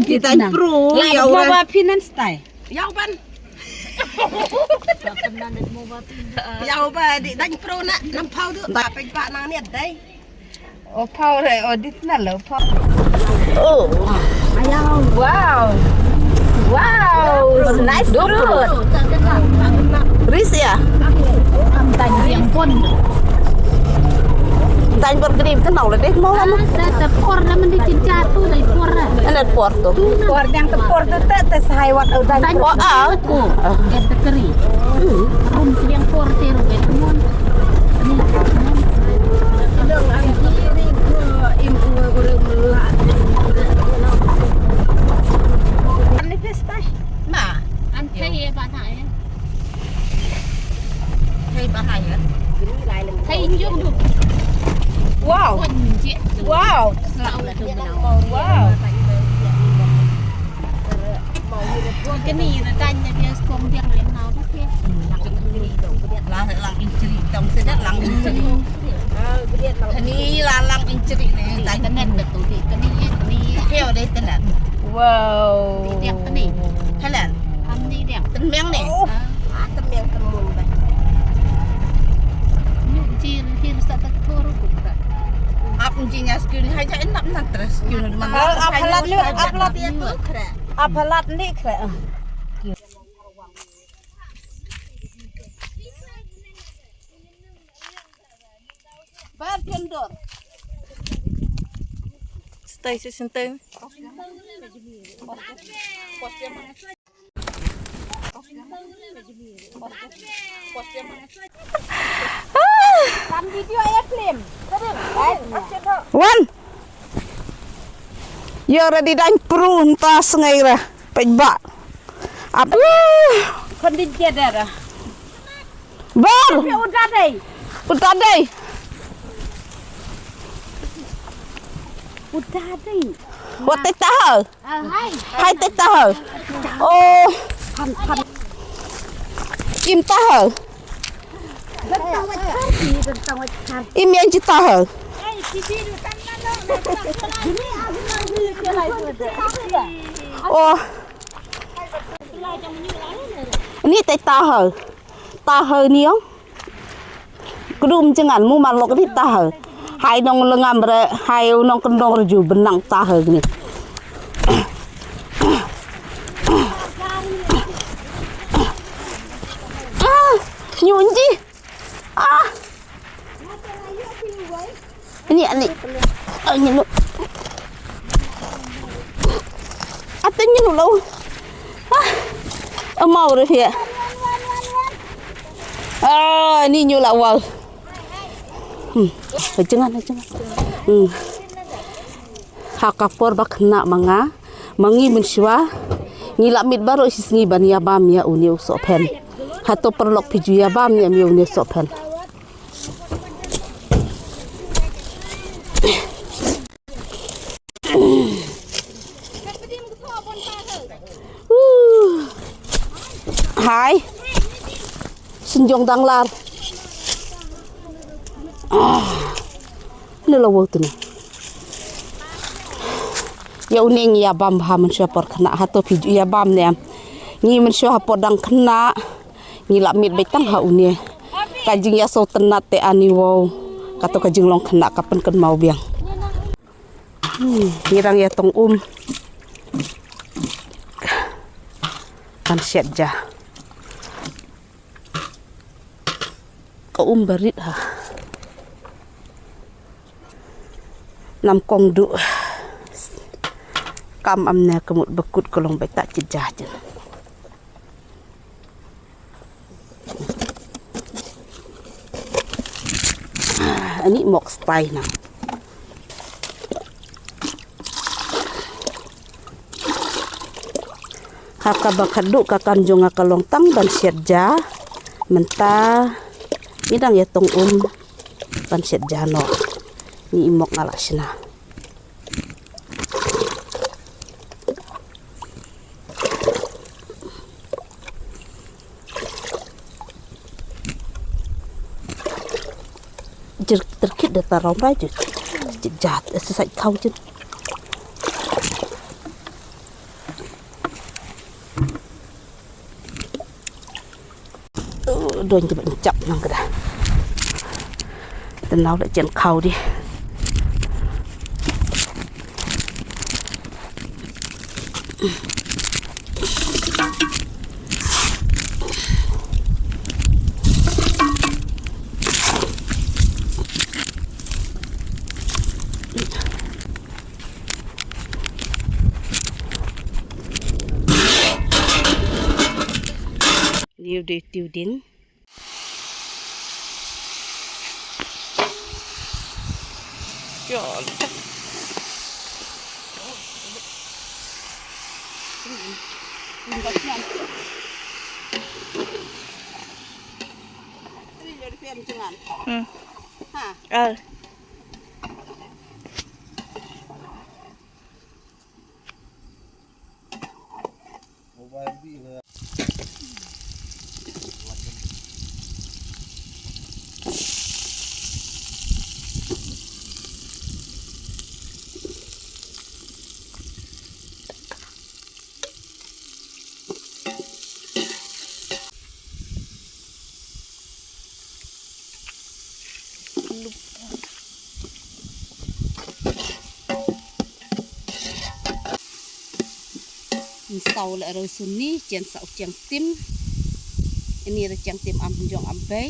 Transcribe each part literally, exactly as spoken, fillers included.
Kita pro, ya, orang. Ba phi nan stai. Ya, ban. Ya, ba di dan pro na, nam pau tu. Ba pek ba nang ni dai. O pau re, o dit na lo pau. Oh. Wow. Wow. Nice fruit. Ris ya. Ang tanya yang pon. Tang por gri ka nau la deh mau la. Ah, ta, ta por na mandi cinca tu, la por na. Ana por tu. Por yang ta por tu ta, ta sahai wat au dan. Tang por ah. Ko, dia ta keri. Rum yang por ter betul. Ni. Ni pesta. Ma. An thei ba na ya. Thei ba na ya. Thei nyung du. Wow. Wow. Wow. Kani na tanya dia skong dia nau tu ke. Lang lang injri tong sedat lang injri. Kani la lang injri ni. Internet betul di kani ya kani ya. Keo deh tenan. Wow. Yang kani. Helen. Kani dia. Tenmeng ni. Ah, tenmeng tenmun bah. Ni jil jil sa tak koro ku. Ap nji nya skul ni haja enak nan terus skul ni. Ap halat lu ap halat ya tu kre. Ap halat ni kre. Bar jendor. Stay si senteng. Kan video ya film. One. Yo ready dan pru nta sengai ra. Pek ba. Ap. Kon di jeder. Bar. Udah dei. Udah dei. Udah dei. Wat te tahu. Hai te tahu. Oh. Im tahu. Im yang ji tahu. Oh. Ni te tahu. Tahu ni ong. Kdum jengan mu malok ni tahu. Hai nong lengam re, hai nong kendong reju benang tahu ni. Ah, nyunji. Ah. Ani ani. Ani lu. Ate ngi nu lo. Ah. Amau re ya. Ah, ni nyu la wal. Hmm. Jangan jangan. Hmm. Ha ka por ba khynnah ma nga, ma ngi mynshuwa ngi la miet baroh shi sngi ban ïa bam ïa une u sohphen. Hato paralok phi ju ïa bam ïa une u sohphen. Hai. Shnong Danglar. Ah. Ni la wau tu ni. Ïa une ngi ïa bam bha mynshuwa por khynnah, hato phi ju ïa bam ne em. Ngi mynshuwa ha por dang khynnah ngi la miet beit tang ha une. Ka jingïasngewtynnat te ani wau. Kato ka jinglong khynnah ka pynkynmaw biang. Hmm, ngi dang ïa tong um. Kan siat ja. Ka um barit ha. Nam kong du. Kam am ne ka mut bakut ka long bai ta chit ja chen. Ani mok stai na. Ha kaba khadduh ka kam jong nga ka long tang ban siat ja. Mynta ngi dang ïa tong um ban siat ja noh. Ngi i mok nga la shna. Jer terkit da tarom ra jut. Jat, eh, sa sait khaw jin. Uh, don jin ba jap nang kada. Tenau la jen khaw di. Liu dei tiu ding. Hmm. Ah. Ngi saw la rau suni, jen saw chiang tim. Ini ra chiang tim am jong am bei.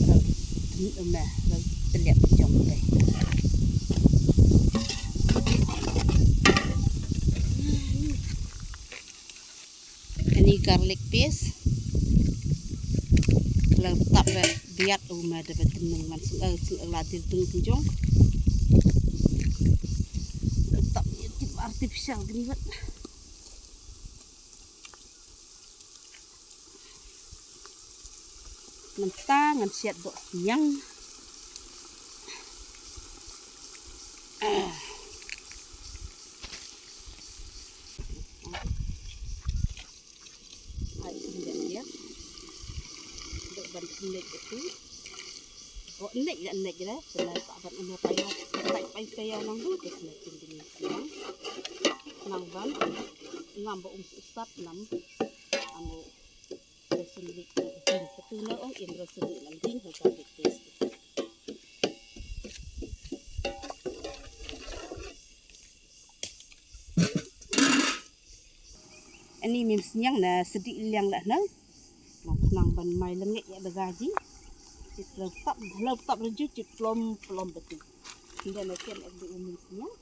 Rau, me, rau teliat jong bei. Ani garlic paste. Kala tap re biat u ma da ba tnung man sung, eh, sung, eh, la dil dung jong. Tap ni tip artificial gni vat. Mynta ngan siat doh sniang. Ai, sniang dia. Doh ban sniang itu. Oh, nek ya, nek ya. Kena tak ban ina paya. Pai, pai, paya nang tu, kena sniang. Nang ban ngam ba um sat nam. Amo. Ani mim sniang na sdih liang lah na. Nang khnang ban mai lengek ya da gaji. Cit lau tap, lau tap reju cit plom, plom beti. Nda na ken ek di mim sniang.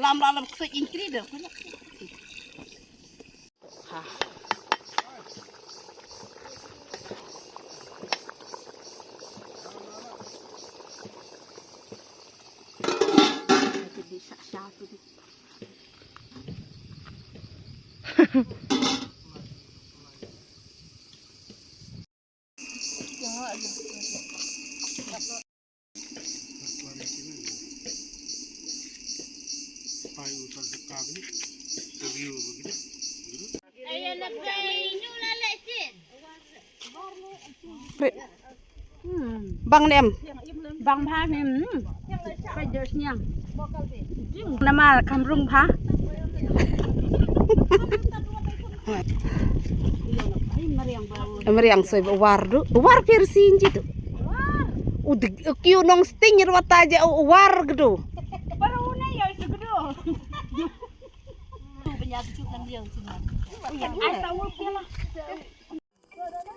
Lam, lam, lam, quick and clear. Ha. Bang nem. Bang bha nem. Ka jor sniang. Namar kam rung bha. Mariang soi ba war du. War pir sin ji du. U de, u kiu nong sting ruat aja u war gedu. Ai tahu kela.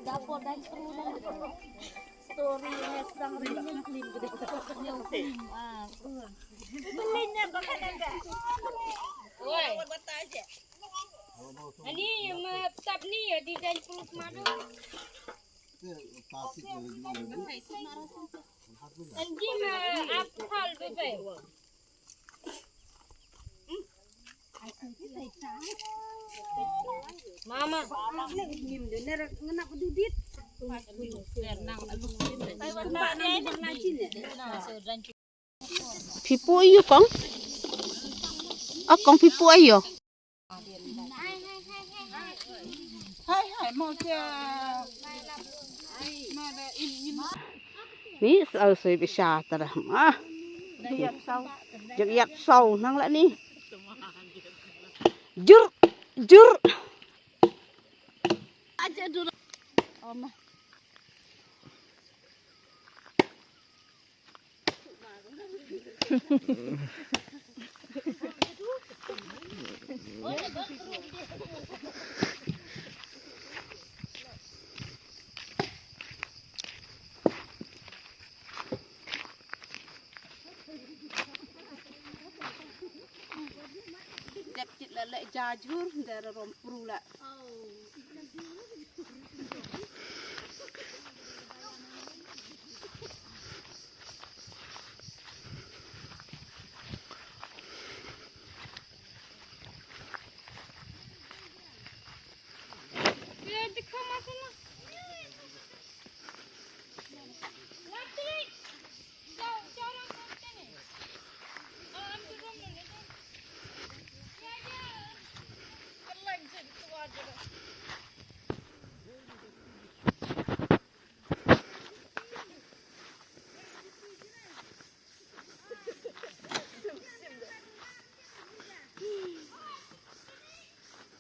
Dapur dan seru dan. Ani ma tap ni ya design proof ma do. Anji ma ap hal bebe. Mama. Phi pu aïu kong? Ah, kong phi pu aïu? Ni sa soi bi sha tara ma. Jek yak sau nang la ni. Jur, jur. Dep kit la leh jajur, ndera rom pru la.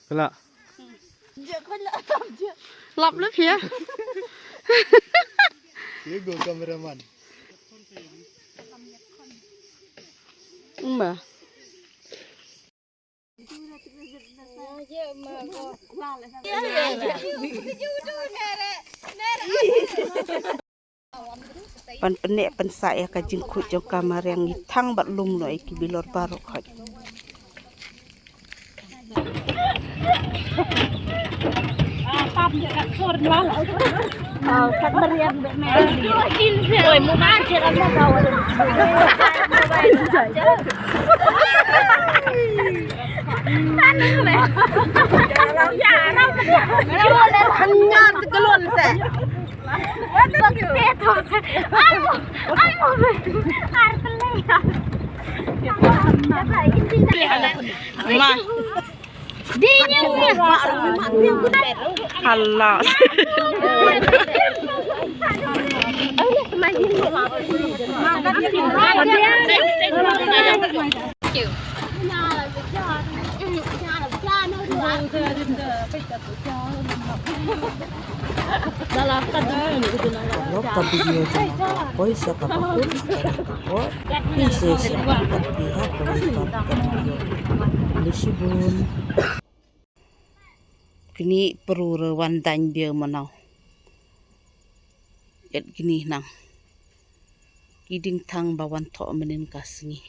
Kala. Lap lap ya. Ye go cameraman. Mba. Ban pynneh pynsah ïa ka jingkhuid jong ka mariang, ngi thang bad lum noh ïa ki bilor baroh khoit. Ma. Halas. Thank you. Ka lok ka video jong nga ka la poi sha kaba kut, ka dang ka por. Phi sa sngewbha ban peit ha kawei pat ka video. Khublei shibun. Kine pyrshah wan dang biang mynno. Et kine nang. Ki ding thang ba wan thoh mynnin ka sngi.